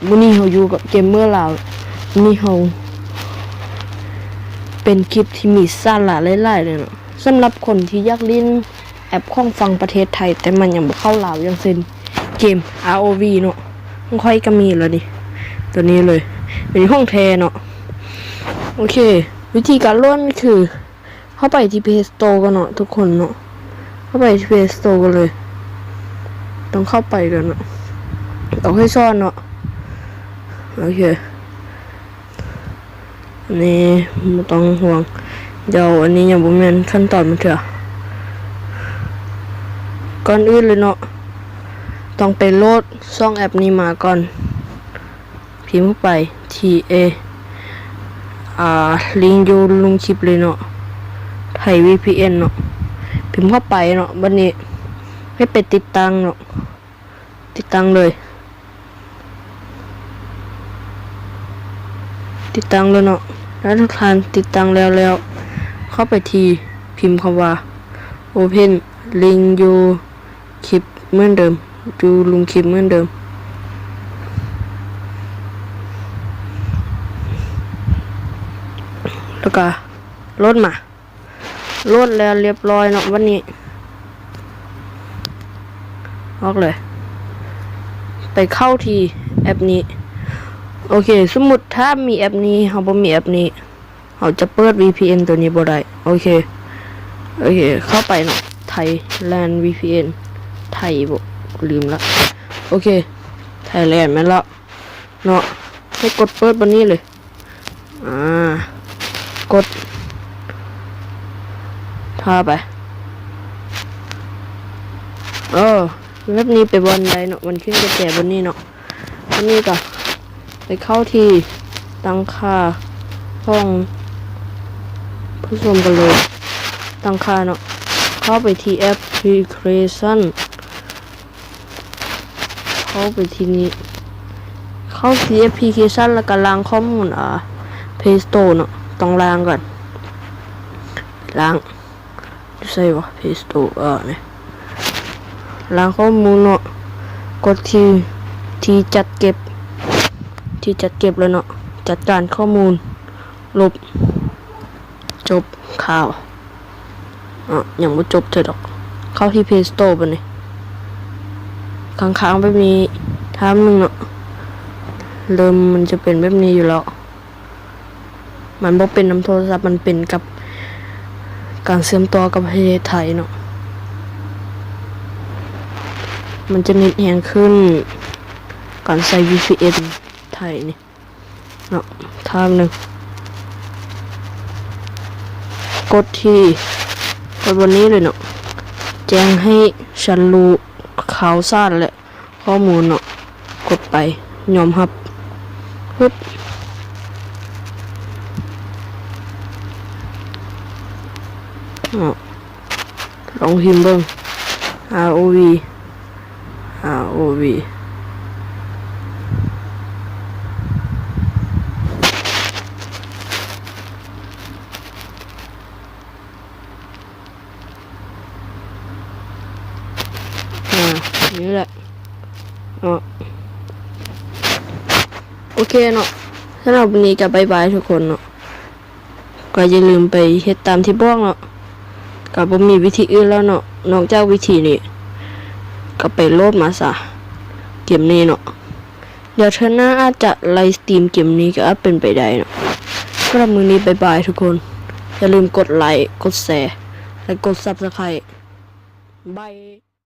ມື້ນີ້ເຮົາຢູ່ກັບເກມເມີລາວ ມື້ນີ້ເຮົາເປັນຄລິບທີ່ມີສາລະຫຼາຍໆເລີຍເນາະ. ສຳລັບຄົນທີ່ຢາກຫຼິ້ນແອັບຂອງຝັ່ງປະເທດໄທ ແຕ່ມັນຍັງບໍ່ເຂົ້າລາວ ຢ່າງເຊັ່ນເກມ ອາໂອວີ ເນາະ ຂອງຂ້ອຍກໍມີແລ້ວນີ້ ຕົວນີ້ເລີຍ ເປັນຂອງແທ້ເນາະ. ໂອເຄ ວິທີການໂຫຼດກໍຄື ເຂົ້າໄປທີ່ Play Store ກ່ອນເນາະ ທຸກຄົນເນາະ ເຂົ້າໄປທີ່ Play Store ກ່ອນເລີຍ ຕ້ອງເຂົ້າໄປກ່ອນເນາະ ເອົາໃຫ້ສອນເນາະ. ໂອເຄ ອັນນີ້ບໍ່ຕ້ອງຫ່ວງ ດຽວ ອັນນີ້ຍັງບໍ່ແມ່ນຂັ້ນຕອນມັນເທື່ອ. ກ່ອນອື່ນເລີຍເນາະ ຕ້ອງໄປໂຫຼດສອງແອັບນີ້ມາກ່ອນ. ພິມເຂົ້າໄປ ທີ ເອ ອາ ລິງຢູ່ລຸ່ມຄລິບເລີຍເນາະ ໄທວີພີເອັນເນາະ ພິມເຂົ້າໄປເນາະ. ບັດນີ້ໃຫ້ໄປຕິດຕັ້ງເນາະ ຕິດຕັ້ງເລີຍ ຕິດຕັ້ງເລີຍເນາະ. ແລ້ວຖ້າທ່ານຕິດຕັ້ງແລ້ວ ແລ້ວເຂົ້າໄປທີ່ ພິມຄຳວ່າ Open ລິງຢູ່ ຄລິບເໝືອນເດີມ ຢູ່ລຸ່ມຄລິບເໝືອນເດີມ ແລ້ວກະໂຫຼດມາ ໂຫຼດແລ້ວລຽບຮ້ອຍເນາະ. ບັດນີ້ອອກເລີຍ ໄປເຂົ້າທີ່ແອັບນີ້. ໂອເຄ ສົມມຸດຖ້າມີແອັບນີ້ ເຮົາບໍ່ມີແອັບນີ້ ເຮົາຈະເປີດວີພີເອັນຕົວນີ້ບໍ່ໄດ້. ໂອເຄ ໂອເຄ ເຂົ້າໄປເນາະ ໄທແລນວີພີເອັນ ໄທບໍ່ ລືມລະ. ໂອເຄ ໄທແລນແມ່ນລະເນາະ ໃຫ້ກົດເປີດບາດນີ້ເລີຍ ອາ ກົດຖ້າໄປ ເອີ ແບບນີ້ໄປບ່ອນໃດເນາະ ມັນຂຶ້ນກະແຈບ່ອນນີ້ເນາະ. ອັນນີ້ກໍໄປເຂົ້າທີ່ຕັ້ງຄ່າຂອງຜູ້ຊົມກັນເລີຍ ຕັ້ງຄ່າເນາະ ເຂົ້າໄປທີ່ແອັບພລິເຄຊັນ ເຂົ້າໄປທີ່ນີ້ ເຂົ້າທີ່ແອັບພລິເຄຊັນ ແລ້ວກໍລ້າງຂໍ້ມູນ ອາ Play Store ເນາະ ຕ້ອງລ້າງກ່ອນ ລ້າງ ຢູ່ໃສວະ Play Store ເອີ ນີ້ ລ້າງຂໍ້ມູນເນາະ ກົດທີ່ ທີ່ຈັດເກັບ ທີ່ຈັດເກັບແລ້ວເນາະ ຈັດການຂໍ້ມູນ ລົບ ຈົບຂ່າວ ເອີ ຍັງບໍ່ຈົບເທື່ອດອກ ເຂົ້າທີ່ Play Store ບາດນີ້ ຄ້າງໆແບບນີ້ ທ່ານໜຶ່ງເນາະ ເລີ່ມມັນຈະເປັນແບບນີ້ຢູ່ແລ້ວ. ມັນບໍ່ເປັນນຳໂທລະສັບ ມັນເປັນກັບການເຊື່ອມຕໍ່ກັບປະເທດໄທເນາະ ມັນຈະເນັດແຮງຂຶ້ນ ການໃຊ້ວີພີເອັນໄທນີ້ເນາະ. ຖ້າໜຶ່ງ ກົດທີ່ ກົດບ່ອນນີ້ເລີຍເນາະ ແຈ້ງໃຫ້ສັນຮູ້ຂ່າວສານ ແລະ ຂໍ້ມູນເນາະ ກົດໄປ ຍອມຮັບ ປຶບ ເນາະ ລອງພິມເບິ່ງ ອາໂອວີ ອາໂອວີ ອາ ນີ້ແຫຼະເນາະ ໂອເຄເນາະ ສຳລັບວັນນີ້ກໍບາຍບາຍທຸກຄົນເນາະ ກໍຢ່າລືມໄປເຮັດຕາມທີ່ບອກເນາະ ກໍບໍ່ມີວິທີອື່ນແລ້ວເນາະ ນອກຈາກວິທີນີ້ ກໍໄປໂຫຼດມາຊະ ເກມນີ້ເນາະ. ດຽວເທື່ອໜ້າອາດຈະໄລສະຕຣີມເກມນີ້ກໍອາດເປັນໄປໄດ້ເນາະ. ສຳລັບມື້ນີ້ບາຍບາຍທຸກຄົນ. ຢ່າລືມກົດໄລ, ກົດແຊ ແລະ ກົດຊັບສະໄຄຣບ໌. ບາຍ.